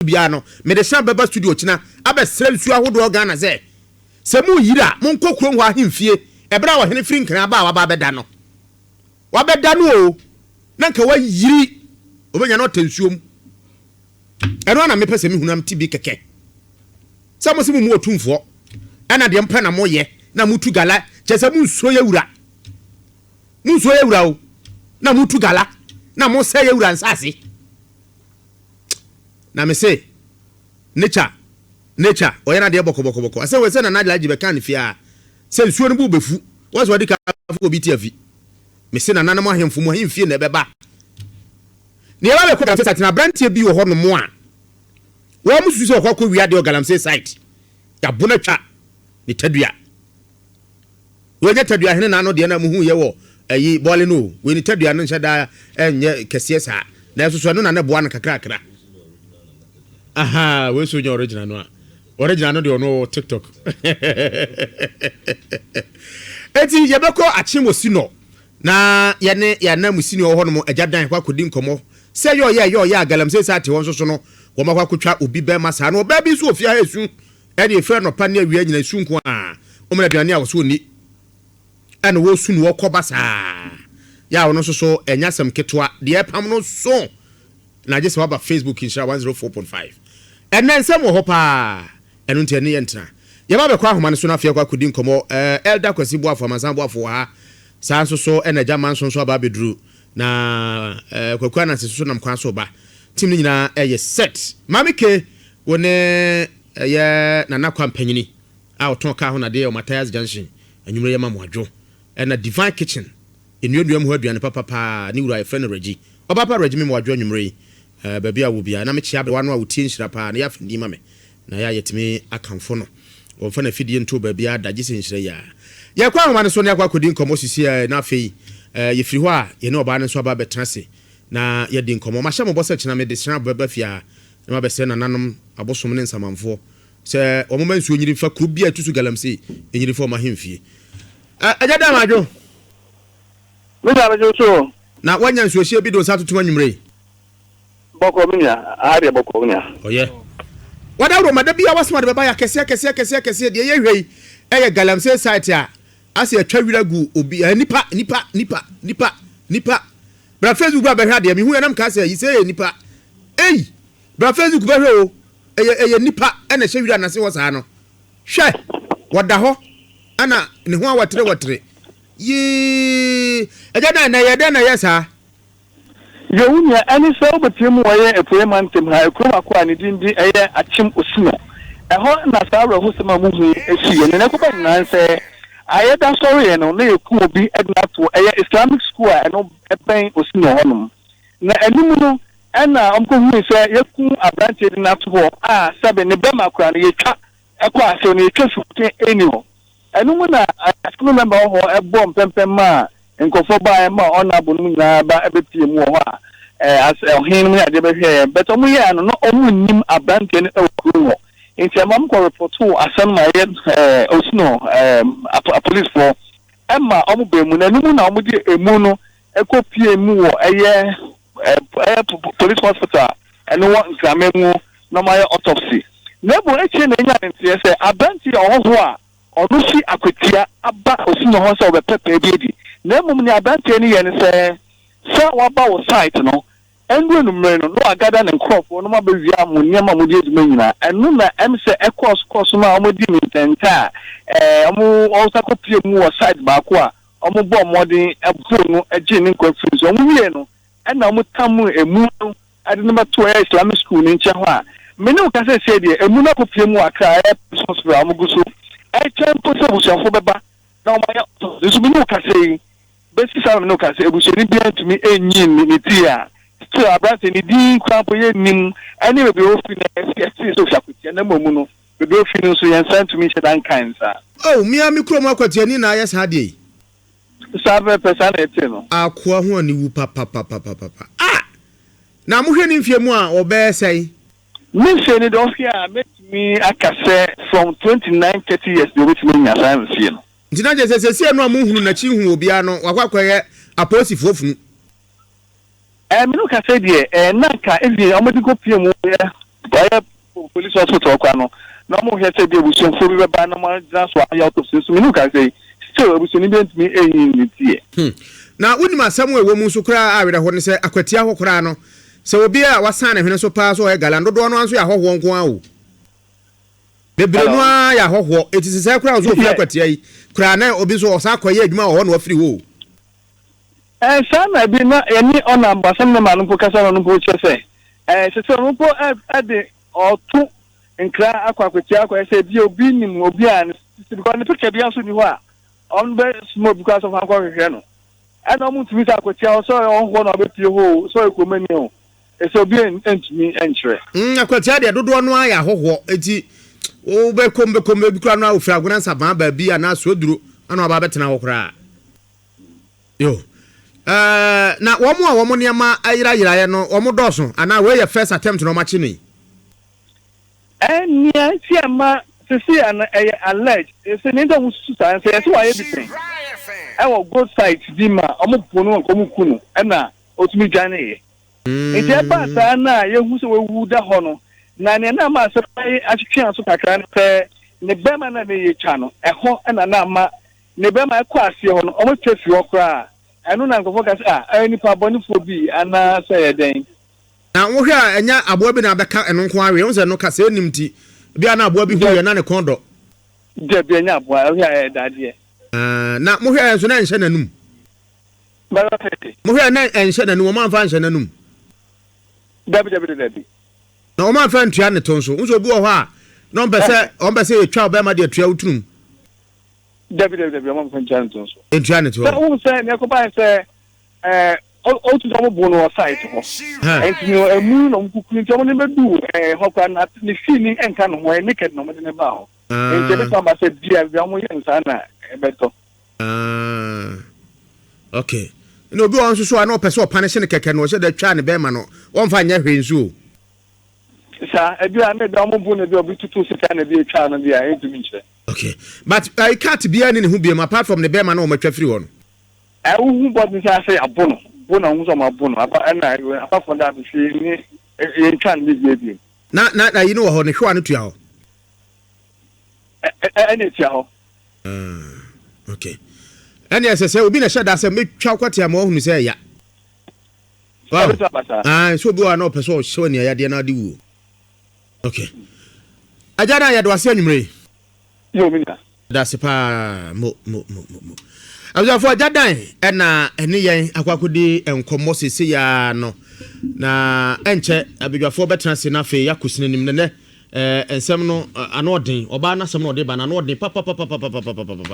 Biara no, mede san bɛba studio kyena abɛsrɛ nsuo ahodoɔ Ghana sɛ, sɛ moreyiri a, monkɔ kurom hɔ ahemfie ɛberɛ a ɔhene firi Nkran aba a waba abɛda no. Wabɛda no o, na nka wayiri, ɔbɛnya no ɔtɛ nsuo mu. Ɛno ara na mepɛ sɛ mehunu na mete bi kɛkɛ. Sɛ mose mommu otumfoɔ, ɛna deɛ mopɛ na moyɛ, na motu gala, kyerɛ sɛ monsuro yɛ wura. Monsuro yɛ wura o, na motu gala, na mosɛe yɛ wura nsase. Na me se nature nature ɔyɛ n'adeɛ bɔkɔbɔkɔbɔkɔ asɛ wei sɛ Nana Alhaji bɛkaa ne fie a sɛ nsuo no bo bɛfu wɔn sɛ wɔde ka fo obi ti afi me se nananom ahemfo mu ahemfie na ɛbɛba na yɛba bɛkɔ galamsey site na aberanteɛ bi wɔ hɔ nom a wɔn mo susu sɛ ɔkɔ akɔ wia deɛ wɔ galamsey site yɛabo no atwa ne tadua. Wei nyɛ tadua hene na ano deɛ na muhu yɛ wɔ ɛyi bɔɔle no o. Wei ne tadua no nhyɛ da nyɛ kɛseɛ saa. Nanso so ɛno na na ɛboa no kakrakra. Ahaa wei so nyɛ original no a. Original no deɛ ɔno wɔ TikTok. Eti yɛbɛkɔ Akyem Osinɔ na yɛne yɛn ananmusini a ɔwɔ hɔnom Agya Dan akɔ akɔdi nkɔmmɔ sɛ yɛ ɔyɛ ɛyɛ ɔyɛ a galamsey saa te hɔ nso so no wɔn akɔ akɔtwa obi bɛrima saa na ɔbaa bi nso wɔ fie ha esu Ɛne ɛfiri anɔpa ne awia nyina su nko ara, wɔma no aduane a ɔse ɔnni, ɛna wɔsu no ɔkɔ ba saa, yɛ a ɔno nso so ɛnyɛ asɛm ketewa, deɛ ɛpam no so na gye sɛ waba Facebook Nhyira 104.5. Ɛnɛ nsɛm wɔ hɔ paa, ɛno nti ɛne yɛntena. Yɛba bɛkɔ ahoma no so na afei akɔ akɔdi nkɔmmɔ, eh, Elder Kwasi Boafo, Amansan Boafo wɔ ha, saa nso so ɛna Agya Manso nso aba abɛduru, na eh, Kwaku Ananse nso so nam kwan so reba. Team no nyinaa ɛyɛ set. Maame K, wo ne Ɛyɛ Nana Kwam panyini a ɔtɔn kaa ho nadeɛ wɔ Mathias Junction anwummerɛ yɛma mo adwo. Ɛna Divine Kitchen nnuannua mu hɔ aduane papa paa ne wura yɛfrɛ no Reggie. Ɔba pa Reggie me mo adwo anwummerɛ yi baabi a wɔ biara na mekyea aberewa no a ɔtie nhyira paa no yɛ afa din ma me na yɛ a yɛtumi akamfo no. Wɔmfa n'afidie ntoo baabiara da gye sɛ nhyira yi ara. Yɛkɔ ahoma no so na yɛakɔ akɔdi nkɔmmɔ sisi na afei yɛfiri hɔ a yɛne ɔbaa no nso aba abɛtena ase na yɛadi nkɔmmɔ. Mahyɛ mo bɔ sɛ kyena mede srab bɛba fie ha Na mabɛsrɛ nananom, abosom ne nsamanfoɔ sɛ wɔmma nsuo nyiri mfa kuro biara a ɛtu so galamsey nyiri mfa wɔn ahemfie. Ɛ, Agya Dan Adwo! Me nua, megye wo so o. Na woanya nsuohyeɛ bi de wo nsa atotom anwummerɛ yi? Bɔkɔɔ, me nua. Aha deɛ bɔkɔɔ, me nua. Ɔyɛ. Wadaworo ma da biara w'asɛm a de bɛba yɛ akɛseɛ akɛseɛ akɛseɛ akɛseɛ. Deɛ yɛhwɛ yi yɛ galamsey site a asɛ atwa wira gu obi, ɛ, nipa, nipa, nipa, nipa, nipa. Bra Facebook bra bɛhwɛ adeɛ mehu yɛ na mekaa sɛ yi sɛ yɛ nipa ei bra Facebook bɛhwɛ o ɛyɛ ɛyɛ nipa ɛna ɛhyɛ wira nase hɔ saa no hwɛ wɔda hɔ ɛna ne ho awɔtere wɔtere yii ɛgya dan na ɛyɛ dɛn na ɛyɛ saa. Yɛ wo nua ɛne sɛ wobɛpue mu wɔ yɛn apueɛ mantam ha ekuro baako a ne din de ɛyɛ Akyem Osino ɛhɔ na saa awerɛhosɛm a mohu yi siiɛ na nea ɛkɔba nyinaa ne sɛ Ayɛda sɔreeɛ no, na yɛkum obi de no ato ɛyɛ Islamic school a ɛno bɛn Osino hɔnom. Na ɛno mu no ɛna wɔkɔhui sɛ yɛakum aberanteɛ de no ato hɔ a sɛbe ne bɛma koraa no yɛtwa kɔ aseɛ no yɛtwa sukute ɛnni hɔ. Ɛno mu na assembly member wɔ hɔ bɔɔ mpɛmpɛm maa nkurɔfoɔ baeɛ ma honourable nom nyinaa ba bɛpie mu wɔ hɔ a as ɔhene nom ne adeɛ bɛhwɛeɛ but wɔyɛɛ no na wɔnnim aberanteɛ no wɔ kurom hɔ. Nti ɛma ɔmo kɔ repɔtoo asɛm no ma ɛyɛ ɛɛ Osino ɛɛ apolicefoɔ ɛma ɔmo baa mu na ɛno mu na ɔmo de emu no ɛkɔ pie mu wɔ ɛyɛ ɛyɛ police hospital a ɛno wɔ Nkrame mu na ɔmo ayɛ autopsy. Na mmom akyire na yɛnyaa ne nteɛ sɛ aberanteɛ yɛ ɔhɔhoɔ a ɔno fi Akwatia aba Osino hɔ sɛ ɔbɛpɛ pɛɛ bi adi. Na mmom nea aberanteɛ no yɛ ne sɛ sɛ waba wo site no Ɛndu anwummere no, na wagada ne nkurɔfoɔ na wɔabɛwia mo nneɛma a mode adwuma nyinaa. Ɛno na ɛm sɛ ɛkɔɔ so kɔɔ so maa wɔdii me ntɛntɛ a ɛɛ wɔsan kɔpuee mu wɔ site baako a wɔbɔɔ mmɔden boo no gyee ne nkwa firii so. Wɔwiee no, ɛna wɔtamoo emu no de no bɛtoo ɛyɛ Islamic school no nkyɛn hɔ a me ne wo kasa seesei deɛ, emu no akɔpue mu wɔ Accra, ɛyɛ Peace Hospital a wɔgu so retwɛn mpo sɛ abusuafoɔ bɛba na wɔayɛ autopsy. Nso me ne wo kasa yi, Besi saa na me ne wo ka sɛ abusuani biara ntumi nyii ne ti a still aberanteɛ ne din koraa mpo yɛnnim ɛne baabi a ɔfiri no yɛtee sɛ ɔfiri Akwatia na mmom no baabi a ɔfiri no nso yɛn nsa ntumi nhyɛ da nkae no saa. Oh, me ara me kurom akwatiani na ayɛ saa adeɛ yi. Saa pɛpɛpɛ, saa na yɛtee no. Akoa ho aniwu papapapapapa. Ah! Na mohwɛ ne mfeɛ mu a, ɔbɛyɛ sɛn? Ne mfeɛ no deɛ ɔhwɛ a mɛtumi aka sɛ from 29, 30 years deɛ ɔbɛtumi anya saa mfeɛ no. Nti na kyerɛ sɛ seesei no a monhunu n'akyi nhuu obiara no, wakɔ akɔyɛ apolisifoɔ funu. Ɛɛ, me ne wo kasa yi deɛ, ɛɛ, na anka even wɔde kɔ pie mu yɛ. Wɔayɛ police hospital hɔ koraa no, na wɔhwɛ sɛ ebia abusuafoɔ bi bɛba na wɔagyina so ayɛ autopsy nso me ne wo kasa yi, still abusuani biara ntumi nyi ne ti ɛ. Hmm. Na wonim asɛm a ɛwɔ mu nso koraa a awerɛho ne sɛ akwatia hɔ koraa no, sɛ obi a wasan ne hwene so paa sɛ ɔyɛ gala no, dodoɔ no ara nso yɛ ahɔhoɔ nko ara o. Bebree no Hello? ara yɛ ahɔhoɔ. Enti sesɛɛ koraa ɔsɛ ɔfiri Yeah. akwatia yi koraa na obi nso ɔsan kɔyɛ adwuma wɔ hɔ na wafiri hɔ o. Ɛɛ, saa na bi na yɛne ɔnam asɛm no ma no mpo kasa na ɔno mpo kyerɛ sɛ, ɛɛ, sɛ sɛ ɔno mpo ɛde ɔto nkra akɔ akwatia akɔyɛ sɛ bi obi nim obi a ne because ne picture bi nso ni hɔ a ɔno bɛ soma obi koraa sɛ ɔfa nkɔ hwehwɛ no ɛna ɔmo ntumi sɛ akwatia hɔ sɛ ɔyɛ ɔhoɔ na ɔbɛpie hɔ o sɛ ɔyɛ kuromani o ɛsɛ obi ntumi nkyerɛ. Mm, akwatia deɛ dodoɔ no ara yɛ ahɔhoɔ, enti wobɛkɔm bɛkɔm baabi koraa no a ofiri Agona Nsabaa baabi anaa Suaduro ana waba abɛtena hɔ koraa. Yo. Eh, na wɔn a wɔn nneɛma ayerayeraeɛ no, wɔn dɔɔso anaa wei yɛ first attempt na wɔn akye no yi? Nea nti a ɛma seesei a no ɛyɛ alleged sɛ nea nti a wɔsusu saa ne sɛ yɛse wayɛ bi pɛn ɛwɔ gold site bi ma wɔpo no anka wɔku no ɛna ɔtumi dwaneeɛ. Nti ɛbaa saa no a yɛhu sɛ wawu da hɔ no na nea na ama asɛm yi atwetwe aso kakra ne sɛ ne bɛrima no a na yɛtwa no ɛhɔ na na ama ne bɛrima ɛkɔ aseɛ hɔ no wɔatwa fi hɔ koraa ɛno na nkurɔfoɔ ka sɛ ah ɛyɛ nipa bɔnefoɔ bi anaa sɛ ɛyɛ dɛn. Na wohwɛ a ɛnyɛ aboa bi na abɛka ɛno nko ara we? Wohu sɛ ɛno kasɛɛ nnim nti, ebia na aboa bi hu yɛ na ne kɔn dɔ. Dabi, ɛnyɛ aboa, wohwɛ a ɛyɛ dadeɛ. Ah, na mohwɛɛ nso na ɛnhyɛ n'anum? Bɛrɛ tete. Mohwɛɛ na ɛnhyɛ n'anum, wɔn amfa anhyɛ n'anum? Dabi, dabi, dabi. Na wɔn amfa antua ne to nso. Wohu sɛ obi wɔ hɔ a, na ɔmpɛ sɛ, ɔmpɛ sɛ yɛtwa ɔbɛrima de atua wo tunum. Dabi, dabi, dabi, wɔn amfa ntua ne to nso. Ntua ne to. Sɛ wohu sɛ nea ɛkɔbaeɛ sɛ Ɛɛ otu sɛ ɔmo bo no wɔ site hɔ. Ɛnti no emu na ɔmo kukuru nti ɔmo de no bɛduu ɛɛ hɔ koraa na ne fii ni ɛnka ne ho ɛyɛ naked na ɔmo de no baa hɔ. Nti ɛbɛtumi aba sɛ bia bia ɔmo yɛ no saa na ɛbɛtɔ. Ah ok ɛna obi wɔ hɔ nso so a na ɔpɛ sɛ ɔpanehye no kɛkɛ na ɔhyɛ da twa ne bɛɛma no ɔnfa nyɛ hwee nso o. Saa ebi a na ebi a ɔmo bo no ebi a obi tutu sika na ebi etwaa no deɛ a ɛntumi nkyerɛ. Ok but ɛyi cut biara ni ne ho biom apart from ne bɛɛma na ɔmo atwa firi hɔ no. Ɛ wohu bɔdze sɛ asɛ yɛabo no, bo na wohu sɛ wɔabo no, aba ɛna apart from that hwee nni yɛntwa no biribiara bio. Na na ayi no wɔ hɔ, ne hwewa no tua hɔ? Ɛ ɛ ɛna etua hɔ. Ah, okay. Ɛne ɛsɛ sɛ obi na ɛhyɛ da sɛ metwa wo kwatea ma wahunu sɛ ɛya. Wow. Ɛbɛtumi aba saa. Ah, sɛ obi wɔ hɔ a na ɔpɛ sɛ ɔhyɛ wo aniayadeɛ na ɔde wuo. Okay. Agya na yɛde wase anwummerɛ yi. Yo, me nua. Dase paa mo mo mo mo mo. Abusuafo agya dan ɛna ɛne yɛn akɔ akɔdi nkɔmmɔ seesei ara no na ɛnkyɛ abadwafoɔ bɛtena ase na afei yɛakɔ sini anim nɛnɛ ɛɛ nsɛm no ano ɔden ɔbaa n'asɛm na ɔde ba no ano ɔden papapapapapapapa.